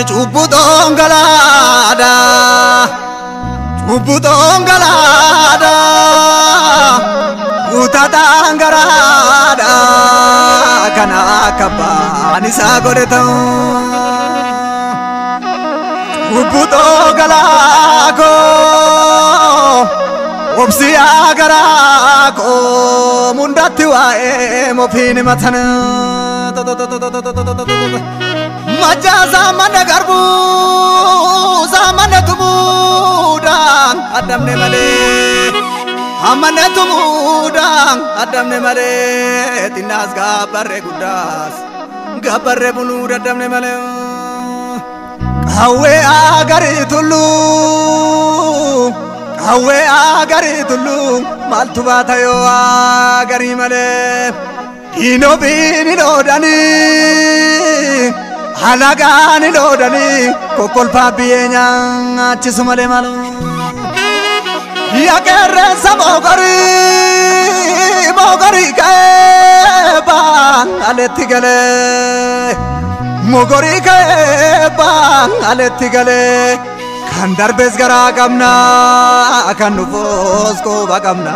Cubbutoon galaadha, cubbutoon galaadha, guutataan garaadha, kana akka abbaan isaa godhe ta'u. Cubbutoo galaakoo, obsiyaa garaakoo, mundatti waa'ee mofiin himatan. Majjaa saammanne garbuu, saammanne tumuudhaan addamne malee. Ammanne tumuudhaan addamne malee. Xinnaas gaabbarree guddaas gaabbarree buluu daddamne malee. Qawwee agarii tulluu, qawwee agarii tulluu, maaltu baata yoo agarii malee. Diinofiin hin oodanii, alagaan hin oodanii, kokkolfaa biyyee nyaachisu malee maaloo. Yaa qeerransa moogorii, moogorii ka'ee baan aletti galee. Mogorii ka'ee baan aletti galee. Kan darbes garaa qabna, kan dhufus quba qabna.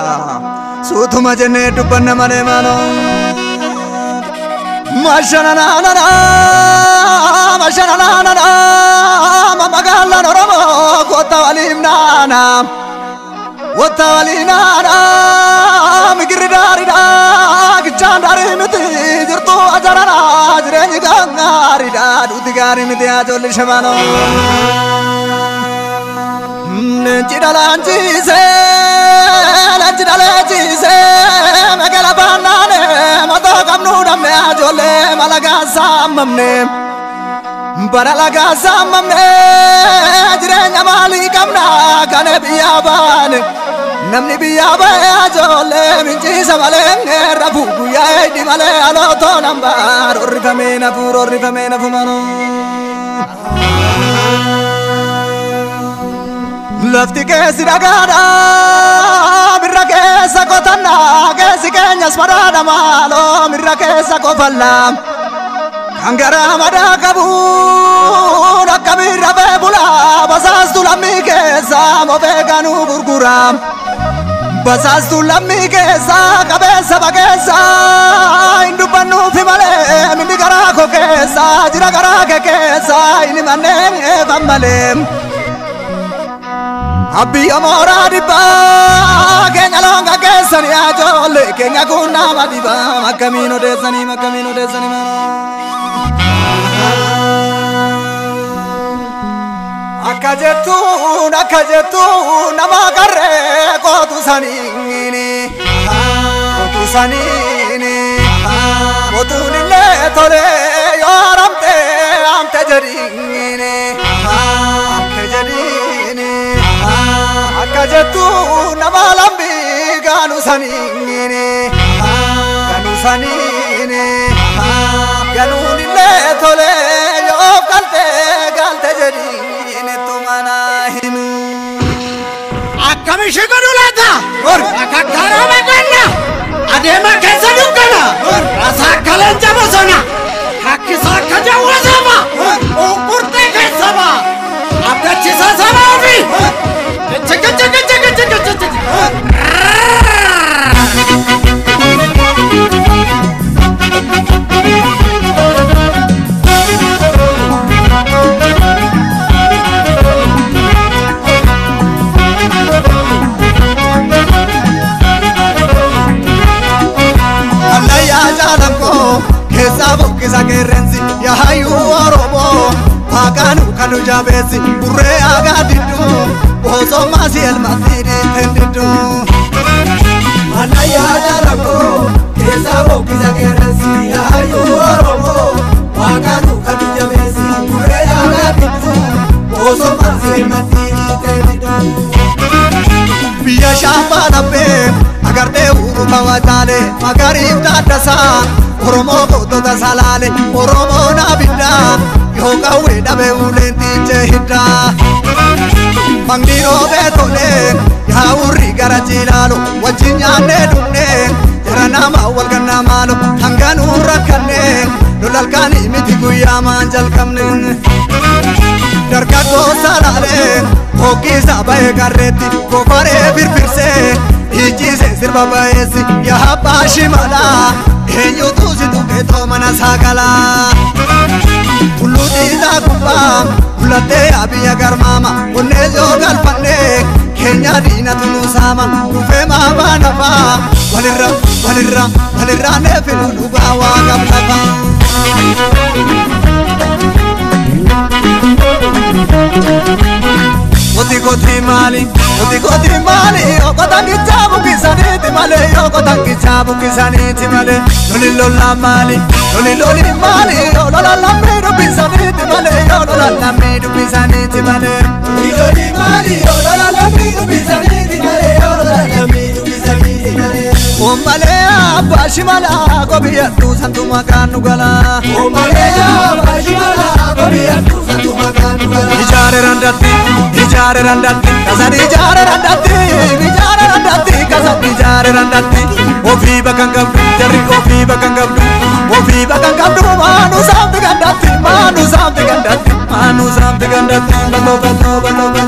Suutuma jennee dubbanna malee maaloo. Mashananana, mashananana, magaalaan Oromoo kottaa waliin naana. Kottaa waliin naana, migirri daariidha, gichaan daarii miti, jirtu ajarana, jireenyi gaariidha, duuti gaarii miti ajoolli shamanoo. Leenci dhalaan ciisee, leenci dhalee ciisee, magala baannaane, mataa qabnu dhabne ajoollee malagaa saammamne. Bara lagaa saammamne, jireenya maalii qabna kana biyyaa baane. Namni biyyaa ba'e ajoollee minciisa malee rafu guyyaa eedhi malee alootoo nambaa rorrifamee nafu rorrifamee nafu manoo. Lafti keessi dhagaadha, mirra keessa qotanna, keessi keenyas madaadha maaloo mirra keessa qofalla. Kan garaa madaa qabuun akka mirra bee bula, basaastu lammii keessa mofee ganuu gurgura. Basaastu lammii keessa qabeessa bageessa, hin dubbannuufi malee minni garaa koo keessa, jira garaa kee keessa, hin himanneen eefan malee. Abiyya mooraa dhibbaa keenya loon gaggeessanii ajoollee keenya kun nama dhibaa akkamiin odeessanii akkamiin odeessanii Akka jettuun akka jettuun nama qarree kootu saniini kootu saniini kootuun illee tolee yoo haramte hamte jedhiini hamte jedhiini. Akka jettu nama lambii gaanu saniini gaanu saniini ganuun illee tolee yoo galte galte jedhiini tumana himu. Akkami ishee godhu laata? Akakkaraa maqanna! Adeema keessa dukkana! Rasaa akka leenca bosona! Kakkisaa akka jawwa saba! Uqurtee keessa ba'a! Abdachiisaa saba ofii! Chicka chicka chicka chicka chicka. Allayyaa jaalanqoo keessaa buqqisa qeerrensi yaayyuu Oromoo waaqaanu kanu jabeessi burree aagaa didduu osoo maasii elmatti dhiiteen didduu. Allayyaa jaalanqoo keessaa buqqisa qeerrensi yaayyuu Oromoo waaqaanu kanu jabeessi burree aagaa didduu osoo maasii elmatti dhiiteen didduu. Biyya shaampaa laphee agartee urufa wajaalee magariif taaddasaa Oromoo gootota salaale Oromoo naabiddaa yoo qawwee dhabe uleen tiichee hiddaa. Mangni roobee tolee yaa'urri gara jiilaalu wajjin nyaannee dhugnee Guyyaa maan jalqabne dargaggoo salaalee hoggiisa ba'ee qarreetti kofaree firfirsee ijjiise sirba ba'eessi yaa abbaa shimalaa eenyutu si tuqeetoo mana saagalaa. Tulluu dhiisaa gubbaa mul'attee yaa biyya garmaama onnee yoo galfannee keenya diinatu nu saama dhufee maafaa nafaa walirra walirra walirraa neefinu dhugaa waa qablafa. Koti koti maali, koti koti maali, okotan kichaabu kisaniiti malee, okotan kichaabu kisaniiti malee, loli lola maali, loli loli maali, lola lammii dubbisaniiti malee, lola lammii dubbisaniiti malee. Loli maali, lola lammii dubbisaniiti malee, lola lammii dubbisaniiti malee. Ommalee abbaa shimalaa qobiyyattuu santu maqaan nu galaa. Ommalee abbaa shimalaa qobiyyattuu santu maqaan nu galaa. Ijaare randatti, ijaare randatti, kasan ijaare randatti, ijaare randatti, kasan ijaare randatti. Ofii bakka hin qabdu, jarri ofii bakka hin qabdu, ofii bakka hin qabdu, maanu saamti gandatti, maanu saamti gandatti, maanu saamti gandatti, bal'oo bal'oo bal'oo bal'oo.